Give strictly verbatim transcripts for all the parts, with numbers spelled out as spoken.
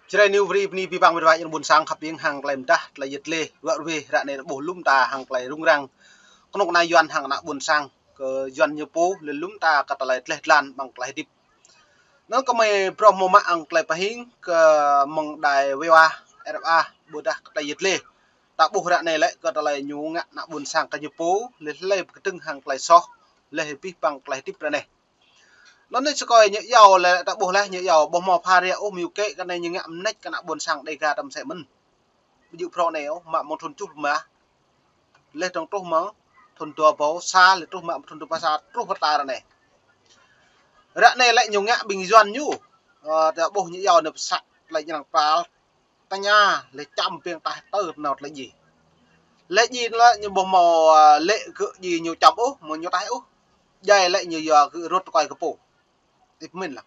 Jrai News brơi bơni abih bang met wa ayŏng ƀuôn sang khăp ƀing hăng tơlơi mơdah, tơlơi yet lĕ, ruă ruê, ră anai ƀuh lŏm ta hăng tơlơi rŭng răng kơnuk kơna Yuan hăng ană ƀuôn sang, kơ Yuan ñu pô, lĕ lŏm ta kơ tơlơi tleh tlan ƀăng tơlơi hơdip. Anŭn kơmơi brơi hmâo mă hăng tơlơi pơhing kơ mơ̆ng đài V O A, R F A, ƀôdah kơ tơlơi yet lĕ. Ta ƀuh ră anai lĕ kơ tơlơi ñu ngă ană ƀuôn sang kơ ñu pô, lĕ hlơi pơkơdơ̆ng hăng tơlơi soh, lĕ abih bang tơlơi hơdip ră anai. Anŭn anai sơkơi ñu iâu lĕ ta ƀuh lĕ ñu iâu ƀu hmâo pha rĕ ôh, mơ̆ng kĕ kơ anai ñu ngă mơneč kơ ană ƀuôn sang Đêga tơm sĕ mơ̆n. Ƀu djơ̆ phrâo anai ôh, mă mơ̆ng thun tơjuh rơma. Lĕ tơ̆ng truh mơ̆ng thun dua rơbâo sa, lĕ truh mă mơ̆ng thun dua rơbâo sa, truh pơtla ră anai. Ră anai lĕ ñu ngă ƀing Yuan ñu. Ơ, ta ƀuh ñu iâu anai pơsă tơlơi ñu arăng pral tơña, lĕ čăm ƀing ta tơ nao tơlơi djai. Lĕ djai lĕ ñu ƀu hmâo, ơ, lĕ gơ̆ djai ñu čăm ôh, mơ̆ ñu taih ôh. Djai lĕ ñu yua gơ̆ rŏt tơkơi kơ pô. Ih pơmĭn lah.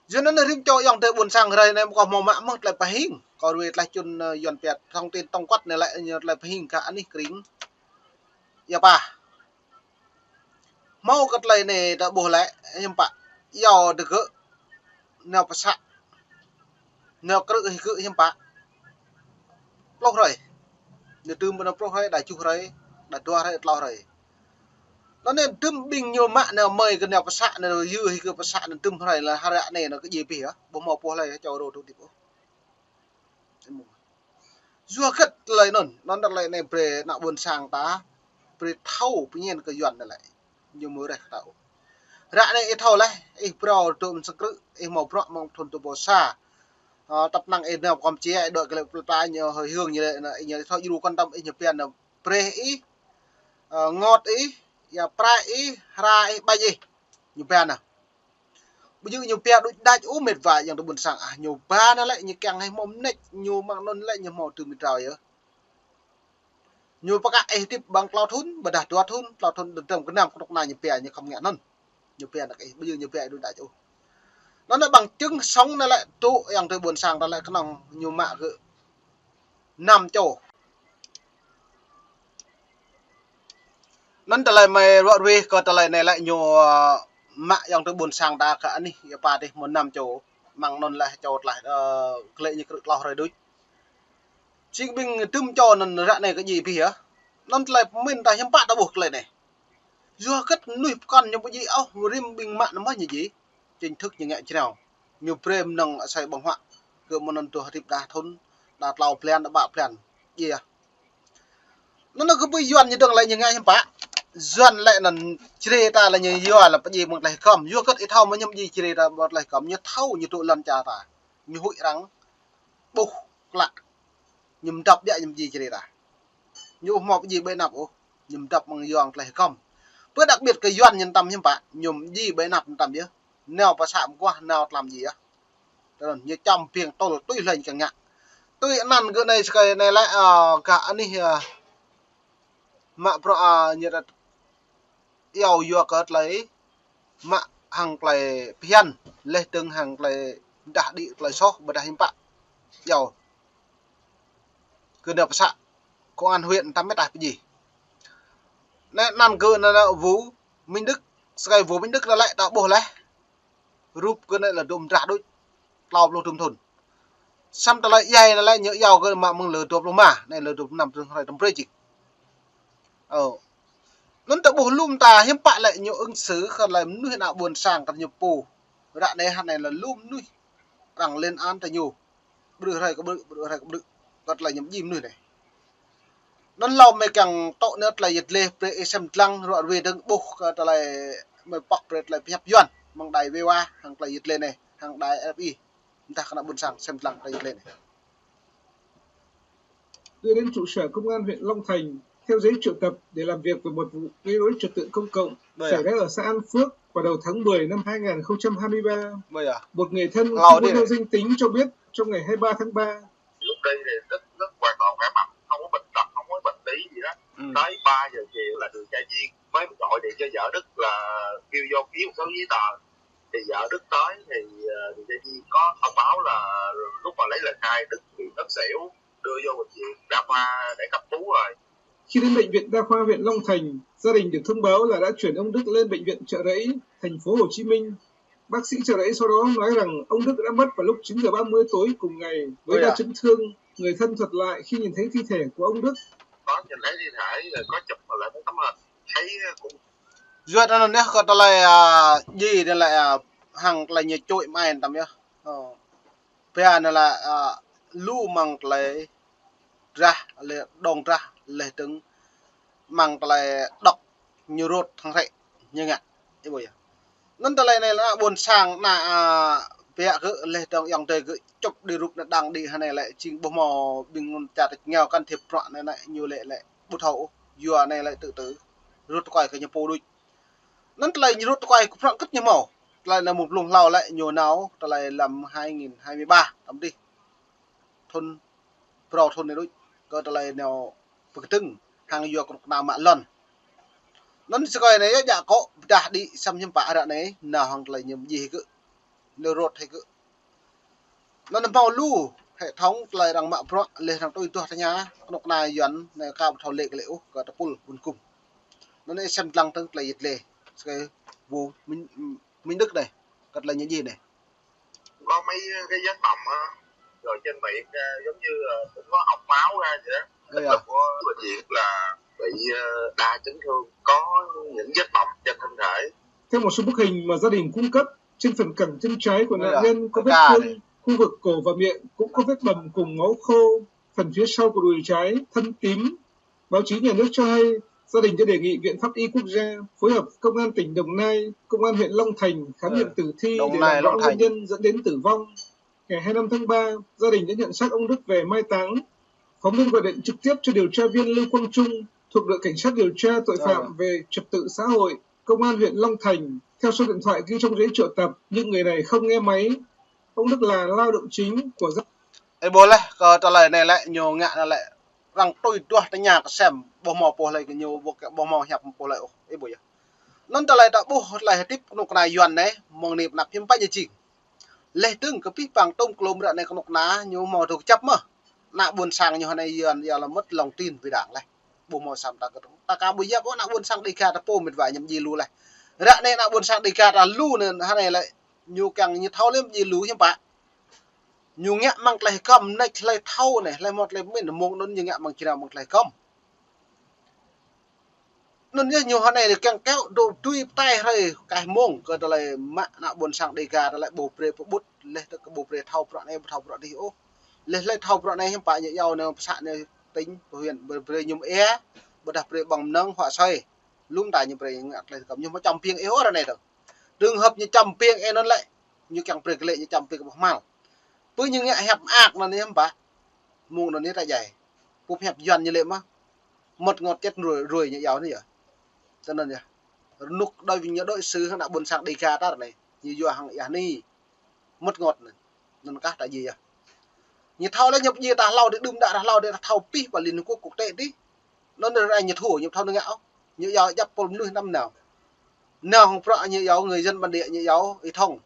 Yua anŭn rĭm čô ayŏng adơi ƀuôn sang hrơi anai kâo hmâo mă mơ̆ng tơlơi pơhing. Kâo ruai tơlơi čun, ơ, Yuan pia thông tin tổng quát anai lĕ ñu tơlơi pơhing kơ anih kring. Ia pă. Hmâo kơ tơlơi anai ta ƀuh lĕ, hiư̆m pă. Iâu tơ gơ̆. Nao pơsă. Nao krư̆ hĭ gơ̆ hiư̆m pă. Pluh hrơi. Ñu tơm ƀơi anŭn pluh hrơi, đa tơjuh hrơi, đa dua hrơi, tlâo hrơi. Anŭn anai tơm ƀing ñu mă nao mơi kơ nao pơsă, nao yua hĭ gơ̆ pơsă anŭn tơm hrơi lĕ hră anai anŭn kơ djai abih yơh. Ƀu hmâo pô hlơi čô rô tŭ tip ôh. Yua hơget tơlơi anŭn, anŭn tơlơi anai brơi ană ƀuôn sang ta, brơi thâo pơñen kơ Yuan anai lĕ. Ñu mơ̆ reh kơ ta ôh. Ră anai ih thâo lĕ, ih phrâo tŭ mơ̆ng sang krư̆, ih hmâo bruă mơ̆ng thun dua rơbâo sa. Ơ, tơpă năng ih nao pơkŏm čiă, ih đuaĭ kơ lĕ plơi pla ñu hơi hương ñu lĕ, ñu thâo djru quan tâm ih ñu pia anŭn brơi ih, ơ, ngot ih, ia prai ih, hra ih, ƀañ ih. Ñu pia anŭn. Ƀu djơ̆ ñu pia đôč đač ôh met wa ayŏng adơi ƀuôn sang ah, ñu ba anŭn lĕ ñu kiăng hĭ hmâo mơneč, ñu mơ̆ng anŭn lĕ ñu hmâo tơm mit rao yơh. Ñu pơkă ih hơdip ƀăng tlâo thun, ƀôdah dua thun, tlâo thun, đơ̆ng tơm gơnam kơnuk kơna ñu pia ñu khŏm ngă anŭn. Ñu pia anŭn kơ ih, ƀu djơ̆ ñu pia ih đôč đač ôh. Anŭn anai bằng chứng sống anŭn lĕ tŭ ayŏng adơi ƀuôn sang ta lĕ kơnơ̆ng ñu mă gơ̆ năm čô. Anŭn tơlơi mơi ruă ruê kơ tơlơi anai lĕ ñu, ơ, mă ayŏng adơi ƀuôn sang ta kơ anih ia pă dih mơ̆ năm čô. Mơ̆ng anŭn lĕ čô tơlơi, ơ, kơ lĕ ñu krư̆ tlâo hrơi đôč. Jing ƀing tơm čô anŭn ră anai kơ djai abih yơh. Anŭn tơlơi pơmĭn ta hiư̆m pă ta ƀuh tơlơi anai. Yua hơget mơnuih pơkŏn ñu ƀu djai ôh, rĭm ƀing mă anŭn mơ̆ ñu djai. Chính thức ñu ngă jrao. Ñu brơi mơnơ̆ng asơi ƀơ̆ng huă. Gơ̆ mơ̆ anŭn dŏ hơdip đa thun, đa tlâo blan, đa pă blan. Djai yơh. Anŭn anai kơ ƀing Yuan ñu dơ̆ng lĕ ñu ngă hiư̆m pă. Yuan lĕ anŭn Jrai ta lĕ ñu yua lĕ pơdjai mơ̆ng tơlơi hơgŏm. Yua hơget ih thâo mơ̆ ñu ƀu djai Jrai ta mơ̆ng tơlơi hơgŏm. Ñu thâo ñu dŏ lŏn čar ta. Ñu huĭ arăng. Ƀuh klă. Ñu mơdăp biă ñu ƀu djai Jrai ta. Ñu ƀu hmâo pơdjai ƀơi anăp ôh. Ñu mơdăp mơ̆ng Yuan tơlơi hơgŏm. Pơ đặc biệt kơ Yuan ñu tăm hiư̆m pă. Ñu ƀu djai ƀơi anăp ñu tăm yơh. Nao pơsă mơguah nao tlam djai yơh. Tơdơi anŭn ñu čăm ƀing tơl tui hlơi ñu kiăng ngă. Tui anăn gơ̆ anai sơkơi anai lĕ, ơ, gah anih, ơ, mă bruă, ơ, ñu ta iâu yua kơ tơlơi mă hăng tơlơi phiăn, leh dơ̆ng hăng tơlơi mơdah đĭ tơlơi soh, ƀôdah hiư̆m pă. Iâu. Gơ̆ nao pơsă. Công an huyện tăm mĕt ah pơdjai. Anai anăn gơ̆ anai lĕ Vũ Minh Đức, sơkơi Vũ Minh Đức anai lĕ ta ƀuh leh. Rup gơ̆ anai lĕ dŏ mơdrah đôč. Tlâo pluh dŭm thun. Samơ̆ tơlơi djai anai lĕ ñu iâu gơ̆ mă mơ̆ng lơ dua pluh rơma, anai lơ dua pluh năm tơdơi hrơi tơm brơi jing. Ơ. Anŭn ta ƀuh lŏm ta hiư̆m pă lĕ ñu ứng xử kơ tơlơi mơnuih ană ƀuôn sang kơ ñu pô. Ră anai hă anai lĕ lŏm mơnuih arăng lên án tơ ñu. Ƀrư̆ hrơi kơ ƀrư̆, ƀrư̆ hrơi kơ ƀrư̆. Kơ tơlơi ñu djai mơnuih anai. Anŭn hlâo mơi kiăng tŏ anai tơlơi yet lĕ brơi ih sem lăng ruă ruê dơ̆ng ƀuh kơ tơlơi mơi pŏk brơi tơlơi pơhiăp Yuan mơ̆ng đài V O A hăng tơlơi yet lĕ anai, hăng đài R F I. Dah kơ ană ƀuôn sang sem lăng tơlơi yet lĕ anai. Đưa đến trụ sở công an huyện Long Thành theo giấy triệu tập để làm việc về một vụ gây rối trật tự công cộng Bây giờ. Xảy ra ở xã An Phước vào đầu tháng mười năm hai nghìn không trăm hai mươi ba. Bây giờ. Một người thân Alo không có đi. Nhau danh tính cho biết trong ngày hai mươi ba tháng ba. Lúc đi thì Đức rất hoàn toàn khỏe mạnh, không có bệnh tật, không có bệnh lý gì hết. Ừ. Tới ba giờ chiều là điều tra viên mới gọi điện cho vợ Đức là kêu vô ký một số giấy tờ. Thì vợ Đức tới thì, ờ, điều tra viên có thông báo là lúc mà lấy lời khai Đức bị ngất xỉu, đưa vô bệnh viện đa khoa để cấp cứu rồi. Khi đến bệnh viện đa khoa huyện Long Thành, gia đình được thông báo là đã chuyển ông Đức lên bệnh viện Chợ Rẫy, thành phố Hồ Chí Minh. Bác sĩ Triệu Đại Ý sau đó nói rằng ông Đức đã mất vào lúc chín giờ ba mươi tối cùng ngày với đa chấn thương. Người thân thuật lại khi nhìn thấy thi thể của ông Đức. Có nhìn thấy thi thể rồi, có chụp lại mấy tấm hình, thấy cũng. Yua anŭn yơh, kơ tơlơi, a, djai anŭn lĕ, a, hăng tơlơi ñu čuăi mơai tăm yơh. Ơ. Pia anŭn lĕ, a, lu mơ̆ng tơlơi drah, lĕ dŏng drah, lĕ dơ̆ng mơ̆ng tơlơi đŏk ñu rut hăng hrĕ ñu ngă. Ih ƀuh yơh. Anŭn tơlơi anai lĕ ană ƀôn sang ană, a, biă gơ̆ lĕ dơ̆ng ayŏng adơi gơ̆ čŭp đĭ rup anŭn đang đĭ hơnai lĕ jing ƀu hmâo ƀing anŭn čar tač rơngiao can thiệp bruă anai lĕ ñu lĕ lĕ ƀu thâo ôh. Yua anai lĕ tŭ tui rut tơkuai kơ ñu pô đôč. Anŭn tơlơi ñu rut tơkuai kơ bruă kơ̆t ñu hmâo. Tơlơi anai mơ̆ng blung hlâo lĕ ñu nao tơlơi lăm hai nghìn hai mươi ba tăm dih. Thŭn, phrâo thŭn anai đôč, kơ tơlơi nao pơkơdơ̆ng hăng yua kơnuk kơna mă lŏn. Anŭn sơkơi anai yơh djă akŏ pơdah đĭ săm hiư̆m pă ră anai, nao hăng tơlơi ñu djai hĭ gơ̆, ñu rut hĭ gơ̆. Anŭn hmâo lu hệ thống tơlơi arăng mă bruă, lĕ arăng tui duah tơña, kơnuk kơna Yuan anai ka ƀu thâo lĕ kơ lĕ ôh, kơ tơpul ƀun kŭm. Anŭn anai sem lăng tơ̆ng tơlơi yit lĕ, sơkơi ƀu minh, minh đức anai, kơ tơlơi ñu djai anai. Có mấy cái vết bầm á, rồi trên miệng, ờ, giống như, ờ, cũng có ọc máu ra vậy đó. Tức là của bệnh viện là bị, ờ, đa chấn thương, có những vết bầm trên thân thể. Theo một số bức hình mà gia đình cung cấp, trên phần cẳng chân trái của nạn nhân có vết thương, khu vực cổ và miệng cũng có vết bầm cùng máu khô, phần phía sau của đùi trái thâm tím. Báo chí nhà nước cho hay, gia đình đã đề nghị Viện Pháp y Quốc gia phối hợp Công an tỉnh Đồng Nai, Công an huyện Long Thành khám nghiệm tử thi để làm rõ nguyên nhân dẫn đến tử vong. Ngày hai mươi lăm tháng ba, gia đình đã nhận xác ông Đức về mai táng. Phóng viên gọi điện trực tiếp cho điều tra viên Lưu Quang Trung thuộc đội cảnh sát điều tra tội phạm về trật tự xã hội, Công an huyện Long Thành. Theo số điện thoại ghi trong giấy triệu tập, nhưng người này không nghe máy. Ông Đức là lao động chính của gia. Ih ƀuh lĕ, kơ tơlơi anai lĕ, ñu ngă anai lĕ, arăng tui duah tơña kơ sem, ƀu hmâo pô hlơi kơ ñu, ƀu, ƀu hmâo hiăp pô hlơi ôh, ih ƀuh yơh. Anŭn tơlơi ta ƀuh, tơlơi hơdip kơnuk kơna Yuan anai, mơ̆ng anai pơ anăp hiư̆m pă ñu jing. Lĕ dơ̆ng kơ pih păng tôm klôm ră anai kơnuk kơna, ñu hmâo tơlơi kơjăp mơ̆. Ană ƀôn sang ñu hơnai Yuan, yua lĕ mất lòng tin với Đảng lĕ. Ƀu hmâo săm ta kơ tơ̆ng. Ta ka ƀu yap ôh ană ƀôn sang Đêga ta pô mĕt wa ñu djai lu lĕ. Ră anai ană ƀôn sang Đêga ta lu anai hơnai lĕ. Ñu kiăng ñu thâo lĕ djai lu hiư̆m pă. Ñu ngă mơ̆ng tơlơi hơgŏm, anai tơlơi thâo anai, tơlơi hmâo tơlơi pơmĭn, mơ̆ng anŭn ñu ngă mơ̆ng čơnao mơ̆ng tơlơi hơgŏm. Anŭn yơh ñu hơnai lĕ kiăng kơ dŏ tui pơtai hrơi kaih mông kơ tơlơi mă ană ƀôn sang Đêga tơlơi ƀu brơi pơƀut, lĕ tơ kơ ƀu brơi thâo bruă anai, ƀu thâo bruă adih ôh. Lĕ tơlơi thâo bruă anai hiư̆m pă ñu iâu anai pơsă anai tỉnh, huyện, brơi, brơi ñu mơia, ƀôdah brơi ƀơ̆ng mơnơ̆ng huă soi. Lŭm ta ñu brơi ngă tơlơi hơgŏm ñu hmâo čăm piêng ih ôh ră anai tơ. Trường hợp ñu čăm piêng ih anŭn lĕ, ñu kiăng brơi kơ lĕ ñu čăm piêng ƀu hmal. Pơ ñu ngă hiăp mơak anŭn hiư̆m pă. Mơ̆ng anŭn ñu ta djai. Pŭp hiăp Yuan ñu lĕ mơ̆. Mơ̆t ngot čĕt ruai, ruai ñu iâu anai yơh. Tơ anŭn yơh. Rơnŭk đôi với ñu đối xử hăng ană ƀôn sang Đêga ta ră anai. Ñu yua hăng yah anai. Mơ̆t ngot anai. Anŭn kah ta djai yơh. Ñu thâo lĕ ñu djai ta hlâo adih, đưm đă ta hlâo adih, ta thâo pih pơ Liên Hợp Quốc, quốc tế adih. Anŭn ră anai ñu thâo, ñu thâo ngă ôh. Ñu iâu djăp pô mơnuih năm nao. Nao hăng bruă ñu iâu người dân bản địa ñu iâu Y Thông.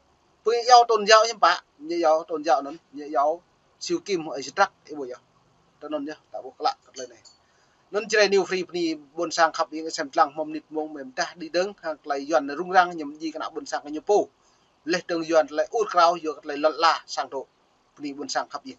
Pơ ñu iâu tôn giáo hiư̆m pă, ñu iâu tôn giáo anŭn, ñu iâu Siu Kim hơi Sitra, ih ƀuh yơh. Tơ anŭn yơh, ta ƀuh klă kơ tơlơi anai. Anŭn Jrai New Free bơni ƀôn sang khăp ing sem lăng hmâo mơnit mông mơ̆ng dah đĭ dơ̆ng, hăng tơlơi Yuan rŭng răng, ñu djai kơ ană ƀôn sang kơ ñu pô. Lĕ dơ̆ng Yuan tơlơi ur krao, yua kơ tơlơi lŏn ala sang dŏ. Bơni ƀôn sang khăp ing.